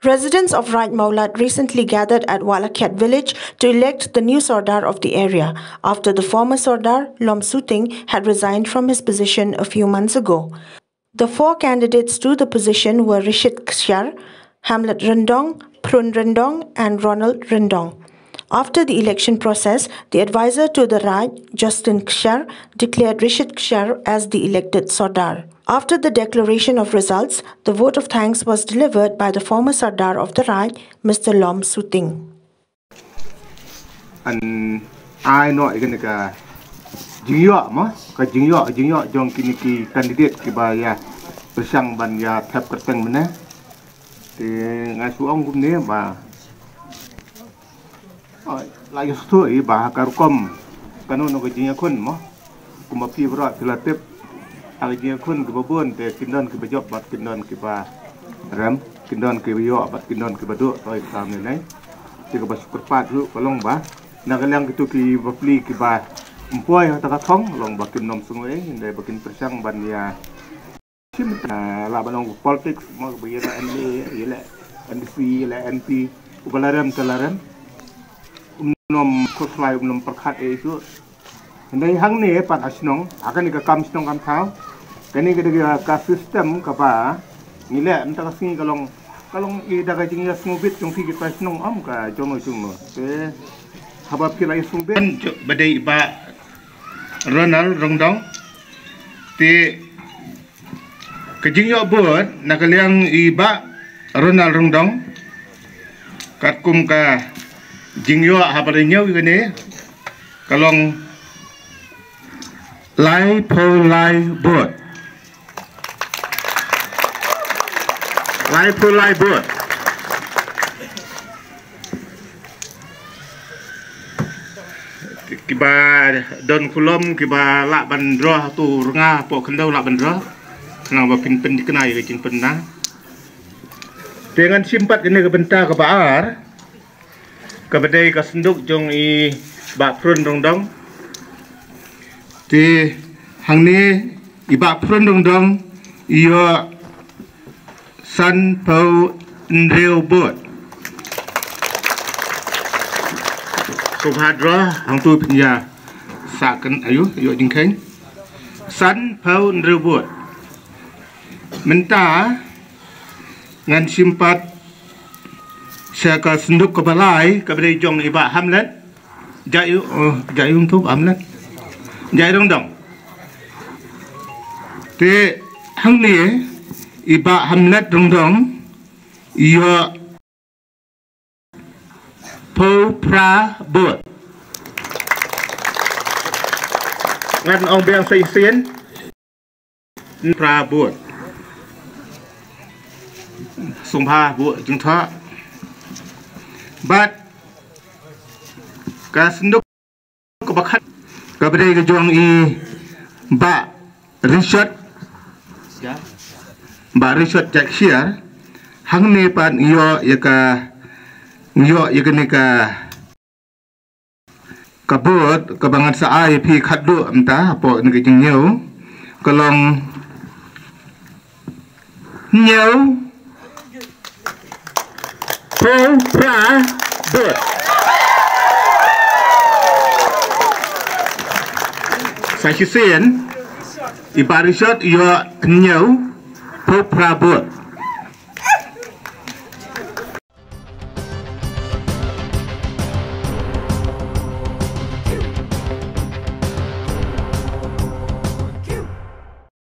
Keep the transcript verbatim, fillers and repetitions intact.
Residents of Raid Mawlad recently gathered at Walakhiat village to elect the new Sordar of the area, after the former Sordar, Lom Suting, had resigned from his position a few months ago. The four candidates to the position were Rishit Kshiar, Hamlet Ryndong, Prun Ryndong, and Ronald Ryndong. After the election process, the advisor to the Raid, Justin Kshiar, declared Rishit Kshiar as the elected Sordar. After the declaration of results, the vote of thanks was delivered by the former Sordar of the Raid, Mister Lom Suting. An ai noh ïa kane ka jingïoh mo, ka jingïoh, jingïoh jong kine ki candidate kiba ïa pyrshang ban ïa thep kyrteng mynne. Te nga shu ong kumne ba, oh, la ïa sngewthuh ïa ba ha ka rukom kano kano ka jingïakhun mo. Kumba phi baroh phi la tip, ha ka jingïakhun kiba bun te kin don kiba jop bad kin don kiba rem, kin don kiba ïoh bad kin don kiba duh. Toi ka mynne te kaba shu kyrpad ruh ka long ba na ka liang kito ki bapli kiba ym poi ha kata ka thong, long ba kin nym sngew ei, hynrei ba kin pyrshang ban ïa shim, ah, lah ban long politics mo, ba ïa la M L A, ïa la M D C, ïa la M P, uba la rem te la rem. Um nym khuslai, um nym pyrkhat ei shuh. Hynrei hangne pat ha shnong, ha kane ka kam shnong kam thaw, kane ka dei ka system kaba ngi leh mynta ka sngi ka long, ka long ïa da ka jingïasngewbit jong phi ki paid shnong, ym ka jong no jong no. Te haba phi la ïasngewbit. Ba dei i Bah Ronald Ryndong. Te ka jingïoh vote na ka liang i Bah Ronald Ryndong, katkum ka jingïoh haba la ñiew ïa kane, ka long laiphew lai vote. Laiphew lai vote. Kiba don kulom, kiba lah ban draw, hato rnga hapoh khyndew lah ban draw. Khnang ba phin pynthikna ïa ka jingpynbna. Te ngan shim pat kane ka bynta kaba ar, kaba dei ka synduk jong i Bah Prun Ryndong. Te hangne i Bah Prun Ryndong i ïoh sanphew hynriew vote. Sngewbha draw, hangto phin ïa sah kynnoh, ïoh jingkheiñ. Sanphew hynriew vote. Mynta ngan shim pat sha ka synduk kaba lai, kaba dei jong i Bah Hamlet. Jai u, oh, jai u tu Hamlet. Jai Ryndong. Te hangne i Bah Hamlet Ryndong i ïoh phew phra vote. Ngan ong biang sa shisien. Phra vote. Sngewbha buh jingthoh. Bad ka synduk kaba khat, kaba dei ka jong i Bah Richard, Bah Richard Jaikshiar. Hangne pat ïoh ïa ka, ïoh ïa kane ka ka vote kaba ngan sa ai ïa phi khatduh mynta hapoh kane ka jingñiew, ka long hynñiew phew phra vote. Sa shisien i Bah Richard ïoh hynñiew phew phra vote.